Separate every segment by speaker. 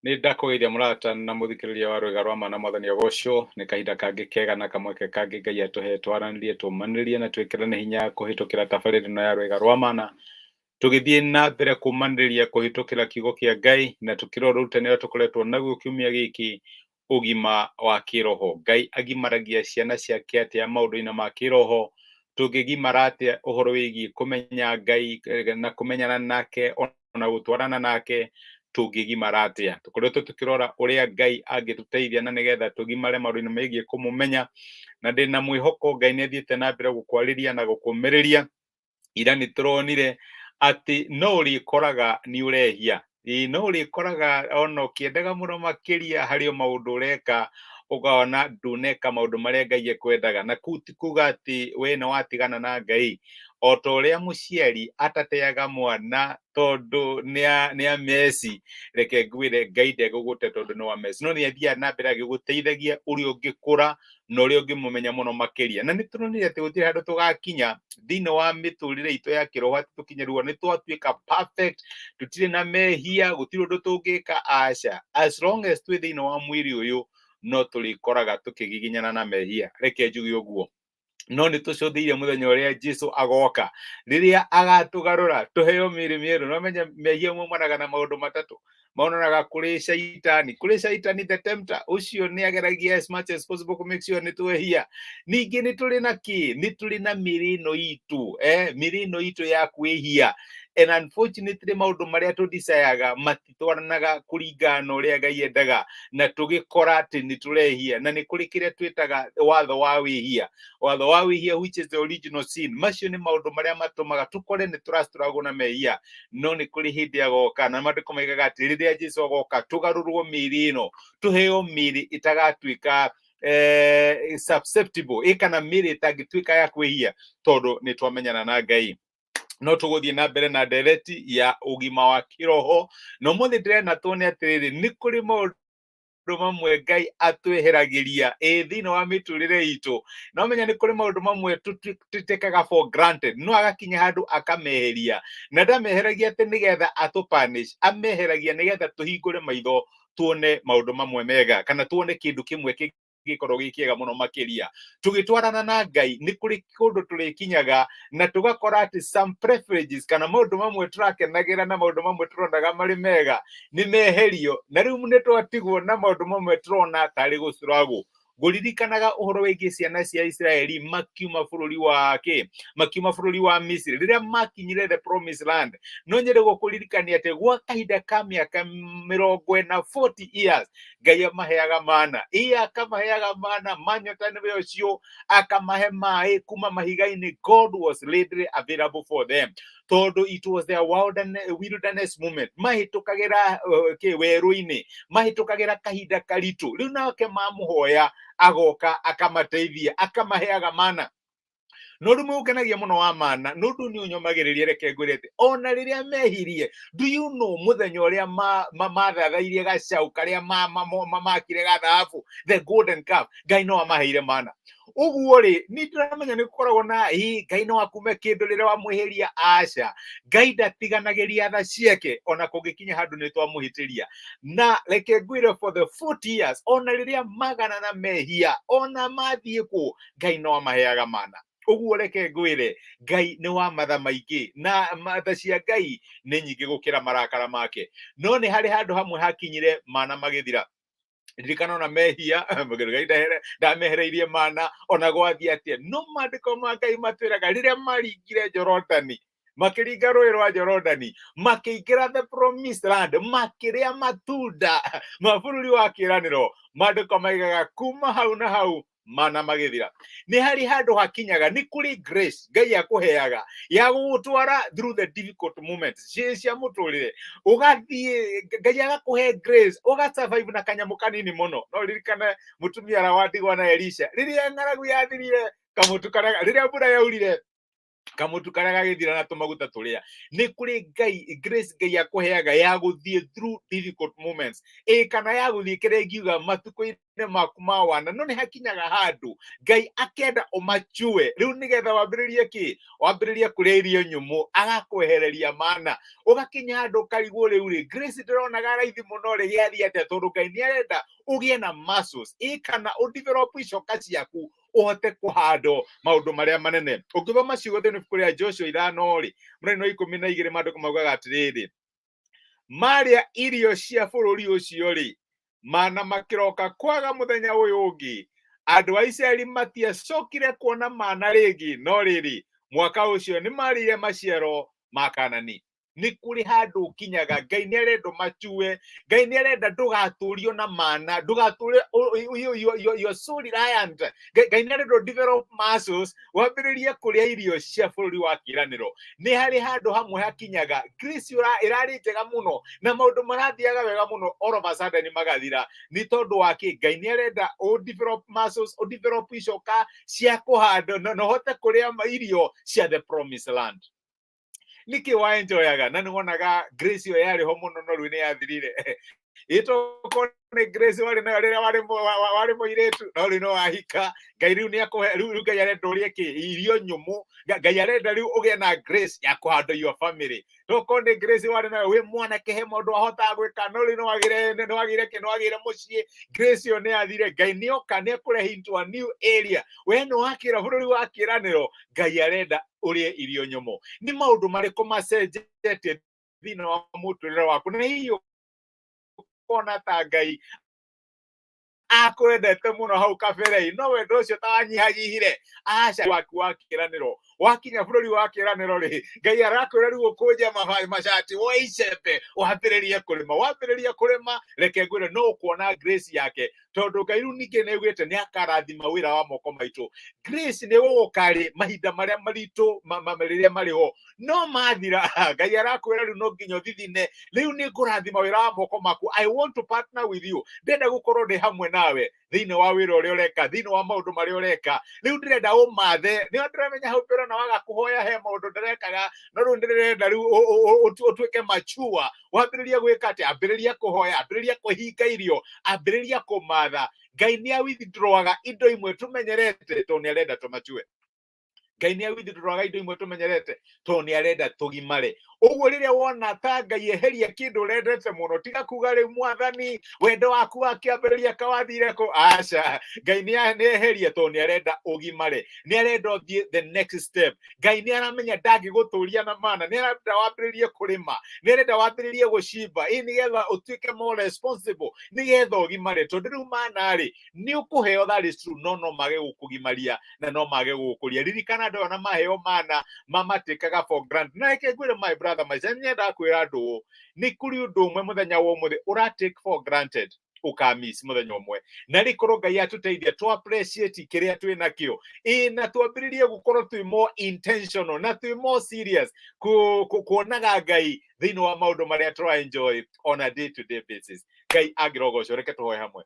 Speaker 1: Nĩ ndakũgeithia mũrata na mũthikĩrĩria wa rwĩga rwa ma na mwathani agocwo. Nĩ kahinda kangĩ kega na kamweke kangĩ Ngai atũhe twaranĩrie, tũmanĩrĩrie na twĩkĩrane hinya kũhĩtũkĩra tabarĩra ĩno ya rwĩga rwa mana, tũgĩthiĩ na mbere kũmanĩrĩria kũhĩtũkĩra kiugo kĩa Ngai na tũkĩrora ũrutani ũrĩa tũkoretwo naguo kiumia gĩkĩ, ũgima wa kĩroho. Ngai agimaragia ciana ciake atĩa maũndũ-inĩ ma kĩroho? Tũngĩgimara atĩa ũhoro wĩgiĩ kũmenya Ngai na kũmenyana nake ona gũtwarana nake? Tũngĩgimara atĩa? Tũkoretwo tũkĩrora ũrĩa Ngai angĩtũteithia na nĩgetha tũgimare maũndũ-inĩ megiĩ kũmũmenya, na ndĩna mwĩhoko Ngai nĩ athiĩte na mbere gũkwarĩria na gũkũmĩrĩria. Ira nĩ tũronire atĩ no ũrĩkoraga nĩ ũrehia, ĩĩ no ũrĩkoraga ona ũkĩendaga mũno makĩria harĩ o maũndũ ũreka ũkona nduneka maũndũ marĩa Ngai ekwendaga. Na kũu ti kuga atĩ we nĩ watigana na Ngai. O ta ũrĩa mũciari atateaga mwana tondũ nĩ a meci, reke ngwĩre Ngai ndegũgũte tondũ nĩ wa meci, no nĩ athiaga na mbere agĩgũteithagia ũrĩa ũngĩkũra na ũrĩa ũngĩmũmenya mũno makĩria. Na nĩ tũronire atĩ gũtirĩ handũ tũgakinya thĩinĩ wa mĩtũrĩre itũ ya kĩroho atĩ tũkinye rĩu nĩ twatuĩka perfect, tũtirĩ na mehia, gũtirĩ ũndũ tũngĩka. Aca, as long as twĩ thĩinĩ wa mwĩrĩ ũyũ, no tũrĩkoraga tũkĩgiginyana na mehia, reke njuge ũguo. No nĩ tũcũthĩire mũthenya ũrĩa Jesu agoka, rĩrĩa agatũgarũra tũheo mĩĩrĩ mĩerũ. No menye mehia maumanaga na maũndũ matatũ. Maonanaga kũrĩ shaitani, kũrĩ shaitani the tempter, ũcio nĩ ageragia as much as possible kũ make sure nĩ twehia. Ningĩ nĩ tũrĩ na kĩ? Nĩ tũrĩ na mĩĩrĩ ĩno itũ, mĩĩrĩ ĩno itũ ya kwĩhia, and unfortunately maũndũ marĩa tũdicayaga matitwaranaga kũringana na ũrĩa Ngai endaga, na tũgĩkora atĩ nĩ tũrehia. Na nĩ kũrĩ kĩrĩa twĩtaga watho wa wĩhia, watho wa wĩhia, which is the original sin. Macio nĩ maũndũ marĩa matũmaga tũkore nĩ tũrastruggle na mehia. No nĩ kũrĩ hĩndĩ agoka, na maandĩko maigaga atĩ rĩrĩa Jesu agoka tũgarũrwo mĩĩrĩ ĩno, tũheo mĩĩrĩ ĩtagatuĩka susceptible kana mĩĩrĩ ĩtangĩtuĩka ya kwĩhia, tondũ nĩ twamenyana na Ngai. No tũgũthiĩ na mbere na ndereti ya ũgima wa kĩroho, na ũmũthĩ ndĩrenda tuone atĩrĩrĩ, nĩ kũrĩ maũndũ mamwe Ngai atweheragĩria ĩ thĩinĩ wa mĩtũrĩre itũ. No menya nĩ kũrĩ maũndũ mamwe tũtekaga for granted, no agakinya handũ akameheria, na ndameheragia atĩ nĩgetha atũpunish, ameheragia nĩgetha tũhingũre maitho tuone maũndũ mamwe mega, kana tuone kĩndũ kĩmwe gĩkorwo gĩ kĩega mũno makĩria. Tũgĩtwarana na Ngai, nĩ kũrĩ kũndũ tũrĩkinyaga na tũgakora atĩ some privileges kana maũndũ mamwe tũrakenagĩra na maũndũ mamwe tũronaga marĩ mega nĩ meherio, na rĩu nĩ twatigwo na maũndũ mamwe tũrona tarĩ gũcuragwo. Ngũririkanaga ũhoro wĩgiĩ ciana cia Isiraeli makiuma bũrũri wa kĩ, makiuma bũrũri wa Misiri, rĩrĩa makinyire the promised land. No nyende gũkũririkania atĩ gwa kahinda ka mĩaka 40, 40 years, Ngai amaheaga mana, ĩ akamaheaga mana manyota nĩwe ũcio, akamahe maĩ kuma mahiga-inĩ. God was readily available for them tondũ it was their wilderness moment. Mahĩtũkagĩra kĩ werũ-inĩ, mahĩtũkagĩra kahinda karitũ. Rĩu nake mamũhoya agoka akamateithia, akamaheaga mana. No ũndũ ũmwe ũngenagia mũno wa mana, nĩ ũndũ nĩ ũnyomagĩrĩria, reke ngwĩre atĩ ona rĩrĩa mehirie, do you know mũthenya ũrĩa mathathairie gacaũ karĩa makire ga thahabu, the golden calf, Ngai no amaheire mana. Ũguo rĩ, nĩ ndĩramenya nĩ gũkoragwo na ĩ Ngai no akume kĩndũ rĩrĩa wamwĩhĩria. Aca, Ngai ndatiganagĩria tha ciake ona kũngĩkinya handũ nĩ twamũhĩtĩria. Na reke ngwĩre, for the 40 years, ona rĩrĩa magana na mehia, ona mathiĩ kũ, Ngai no amaheaga mana. Ũguo reke ngwĩre, Ngai nĩ wa matha maingĩ, na matha cia Ngai nĩ nyingĩ gũkĩra marakara make. No nĩ harĩ handũ hamwe hakinyire mana magĩthira. Ririkana ona mehia, Ngai ndamehereirie mana ona gwathiĩ atĩa. No maandĩko ma Ngai matwĩraga rĩrĩa maringire Jorodani, makĩringa rũĩ rwa Jorodani, makĩingĩra the promised land, makĩrĩa matunda ma bũrũri wa kĩĩranĩro, maandĩko maigaga kuma hau na hau mana magĩthira. Nĩ harĩ handũ hakinyaga, nĩ kũrĩ grace Ngai akũheaga ya gũgũtwara through the difficult moments cia mũtũrĩre. Ũgathiĩ, Ngai agakũhe grace, ũgasurvive na kanyamũ kanini mũno. No ririkane mũtumia ũrĩa wa ndigwa na Elisha, rĩrĩa ng'aragu yathirire kamũtu karĩa, rĩrĩa mbura yaurire. Kamũtu karĩa gagĩthira na tũmaguta tũrĩa nĩ kũrĩ Ngai grace Ngai akũheaga ya gũthiĩ through difficult moments, ĩ kana ya gũthiĩ kĩrĩa ingiuga matukũ-inĩ maku ma wana. No nĩ hakinyaga handũ Ngai akenda ũmachue rĩu nĩgetha wambĩrĩrie kĩ, wambĩrĩrie kũrĩa irio nyũmũ, agakwehereria mana, ũgakinya handũ ũkarigwo rĩu rĩ, grace ndĩronaga raithi mũno rĩ, gĩathiĩ atĩa? Tondũ Ngai nĩ arenda ũgĩe na muscles, ĩ kana ũdevelop icoka ciaku ũhote kũhandwo maũndũ marĩa manene. Ũngĩthoma ciugo thĩinĩ ibuku rĩa Joshua 5 rĩ, mũraini wa 12, maandĩko maugaga atĩrĩrĩ, marĩa irio cia bũrũri ũcio rĩ, mana makĩroka kwaga mũthenya ũyũ ũngĩ. Andũ a Isiraeli matiacokire kuona mana rĩngĩ, no rĩrĩ, mwaka ũcio nĩ marĩire maciaro ma Kanani. Nĩ kũrĩ handũ ũkinyaga Ngai nĩ arenda ũmachue. Ngai nĩ arenda ndũgatũrio na mana, ndũgatũre you are so reliant. Ngai nĩ arenda develop muscles, wambĩrĩrie kũrĩa irio cia bũrũri wa kĩĩranĩro. Nĩ harĩ handũ hamwe hakinyaga grace ĩrarĩ njega mũno na maũndũ marathiaga wega mũno, all of a sudden magathira. Nĩ tondũ wa kĩ? Ngai nĩ arenda ũ develop muscles, ũ develop icoka cia kũhanda na ũhote kũrĩa irio cia the promised land. Nĩkĩ waenjoyaga na nĩwonaga grace ĩyo yarĩ ho mũno, no rĩu nĩ yathirire? Ĩtokorwo nĩ grace warĩ nayo rĩrĩa warĩ mũirĩtu, no rĩu no wahika, Ngai rĩu nĩ akũhe. Rĩu Ngai arenda ũrĩe kĩ? Irio nyũmũ. Ngai arenda rĩu ũgĩe na grace ya kũhanda your family. Tokorwo nĩ grace warĩ nayo wĩ mwanake, he maũndũ wahotaga gwĩka, no rĩu nĩ wagĩre kĩ? Nĩ wagĩire mũciĩ, grace ĩyo nĩ yathire. Ngai nĩ oka nĩ akũrehe into a new area. We nĩ wakĩra bũrũri wa kĩĩranĩro, Ngai arenda ũrĩe irio nyũmũ. Nĩ maũndũ marĩkũ macenjetie thĩinĩ wa mũtũrĩre waku, na hihi ũkona ta Ngai akwendete mũno hau kabere, no wendo ũcio ta wanyihanyihire? Aca, waku wa kĩĩranĩro wakinya bũrũri wa kĩĩranĩro rĩ, Ngai arakwĩra rĩu ũkũnje macati, woe icembe, wambĩrĩrie kũrĩma. Wambĩrĩria kũrĩma, reke ngwĩre, no ũkuona grace yake, tondũ Ngai rĩu ningĩ nĩ augĩte nĩ akarathima wĩra wa moko maitũ. Grace nĩ gũgũka rĩ mahinda marĩa maritũ rĩrĩa marĩ ho, no mathira, Ngai arakwĩra rĩu no nginya ũthithine. Rĩu nĩ ngũrathima wĩra wa moko maku. I want to partner with you. Ndĩrenda gũkorwo ndĩ hamwe nawe thĩinĩ wa wĩra ũrĩa ũreka, thĩinĩ wa maũndũ marĩa ũreka. Rĩu ndĩrenda ũmathe. Nĩ ndĩramenya hau mbere na waga kũhoya he maũndũ ndĩrekaga, no rĩu ndĩrenda rĩu ũtuĩke mature, wambĩrĩrie gwĩka atĩ ambĩrĩria kũhoya, ambĩrĩria kũhinga irio, ambĩrĩria kũmatha. Ngai nĩ awithdrawaga indo imwe tũmenyerete tondũ nĩ arenda tũmachue. Ngai nĩ awithdrawaga indo imwe tũmenyerete tondũ nĩ arenda tũgimare. Ũguo rĩrĩa wona ta Ngai eheria kĩndũ ũrendete mũno, tiga kuga rĩu, "Mwathani, wendo waku wa kĩambĩrĩria kawathire kũ?" Aca, Ngai nĩ eheria tondũ nĩ arenda ũgimare, nĩ arenda ũthiĩ the next step. Ngai nĩ aramenya ndangĩgũtũria na mana. Nĩ arenda wambĩrĩrie kũrĩma, nĩ arenda wambĩrĩrie gũcimba, ĩ nĩgetha ũtuĩke more responsible, nĩgetha ũgimare. Tondũ rĩu mana rĩ, nĩ ũkũheo, that is true, no mage gũkũgimaria na no mage gũgũkũria. Ririkana, andũ aya ona maheo mana mamatĩkaga for granted. Na reke ngwĩre, my brother, my sister, nyendaga kwĩra andũ ũũ, nĩ kũrĩ ũndũ ũmwe mũthenya wa ũmũthĩ ũra take for granted, ũkamiss mũthenya ũmwe. Na rĩkorwo Ngai atũteithia tũ appreciate kĩrĩa twĩ nakĩo, ĩ na twambĩrĩrie gũkorwo twĩ more intentional na twĩ more serious kuonaga Ngai thĩinĩ wa maũndũ marĩa tũra enjoy on a day to day basis. Ngai angĩrogocwo. Reke tũhoe hamwe.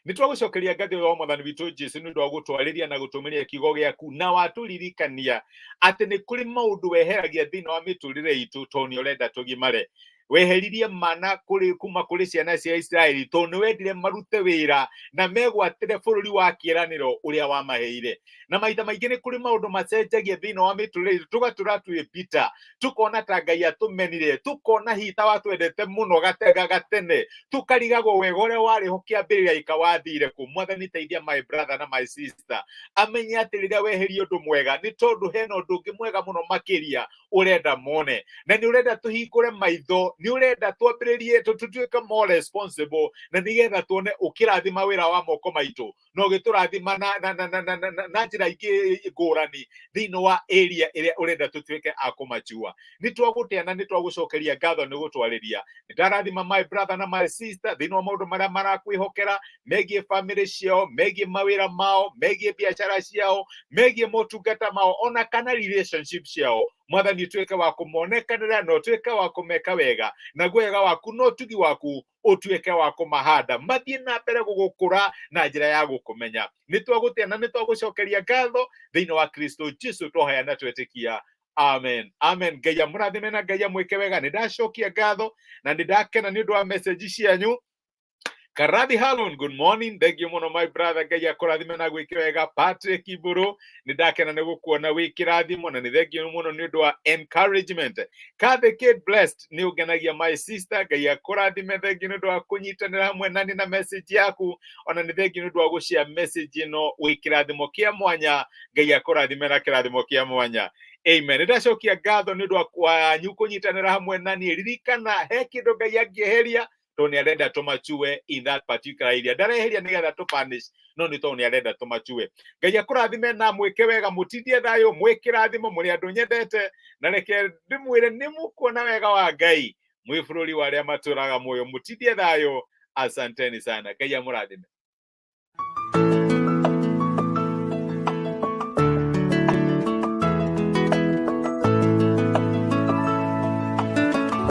Speaker 1: Nĩ twagũcokeria ngatho wa Mwathani witũ Jesu nĩ ũndũ wa gũtwarĩria na gũtũmĩria kiugo gĩaku, na watũririkania atĩ nĩ kũrĩ maũndũ weheragia thĩinĩ wa mĩtũrĩre itũ tondũ nĩ ũrenda tũgimare. Weheririe mana kũrĩ kuma kũrĩ ciana cia Isiraeli tondũ nĩ wendire marute wĩra na megwatĩre bũrũri wa kĩĩranĩro ũrĩa wamaheire. Na maita maingĩ nĩ kũrĩ maũndũ macenjagia thĩinĩ wa mĩtũrĩre itũ, tũgatũra twĩ bitter, tukona ta Ngai atũmenire, tukona hihi ta watwendete mũno gatene, tukarigagwo wega ũrĩa warĩ ho kĩambĩrĩria ikawathire kũ. Mwathani, teithia my brother na my sister amenye atĩ rĩrĩa weheria ũndũ mwega, nĩ tondũ hena ũndũ ũngĩ mwega mũno makĩria ũrenda mone, na nĩ ũrenda tũhingũre maitho, nĩ ũrenda twambĩrĩrie tũtuĩke more responsible, na nĩgetha tuone ũkĩrathima wĩra wa moko maitũ na ũgĩtũrathima na njĩra ingĩ ngũrani thĩinĩ wa area ĩrĩa ũrenda tũtuĩke a kũmachua. Nĩ twagũtĩa na nĩ twagũcokeria ngatho nĩ gũtwarĩria. Nĩ ndarathima my brother na my sister thĩinĩ wa maũndũ marĩa marakwĩhokera megiĩ family ciao, megiĩ mawĩra mao, megiĩ biacara ciao, megiĩ motungata mao, ona kana relationship ciao. Mwathani, ũtuĩke wa kũmonekanĩra na ũtuĩke wa kũmeka wega. wega, naguo wega waku na ũtugi waku ũtuĩke wa kũmahanda mathiĩ na mbere gũgũkũra na njĩra ya gũkũmenya. Nĩ twagũtĩa na nĩ twagũcokeria ngatho thĩinĩ wa Kristo Jesu twahoya na twetĩkia, amen, amen. Ngai amũrathime na Ngai amwĩke wega. Nĩ ndacokia ngatho na nĩ ndakena nĩ ũndũ wa message cianyu. Karathi Halon, good morning. Thank you mũno, my brother. Ngai akũrathime na gwĩke wega. Patrick Iburu, nĩ ndakena nĩ gũkuona wĩ kĩrathimo na nĩ thank you mũno nĩ ũndũ wa encouragement. Kathy Kate Blessed, nĩ ũngenagia, my sister. Ngai akũrathime. Thank you nĩ ũndũ wa kũnyitanĩra hamwe nani na message yaku. Ona nĩ thank you nĩ ũndũ wa gũshare message ĩno. Wĩ kĩrathimo kĩa mwanya. Ngai akũrathime na kĩrathimo kĩa mwanya. Amen. Nĩ ndacokia ngatho nĩ ũndũ wa wanyu kũnyitanĩra hamwe nani. Ririkana he kĩndũ Ngai angĩeheria tondũ nĩ arenda tũmachue in that particular area. Ndareheria nĩgetha tũpunish, no nĩ tondũ nĩ arenda tũmachue. Ngai akũrathime na mwĩke wega, mũtindie thayũ, mwĩkĩrathimo, mũrĩ andũ nyendete, na reke ndĩmwĩre nĩ mũkuona wega wa Ngai mwĩ bũrũri wa arĩa matũraga muoyo. Mũtindie thayũ, asanteni sana. Ngai amũrathime.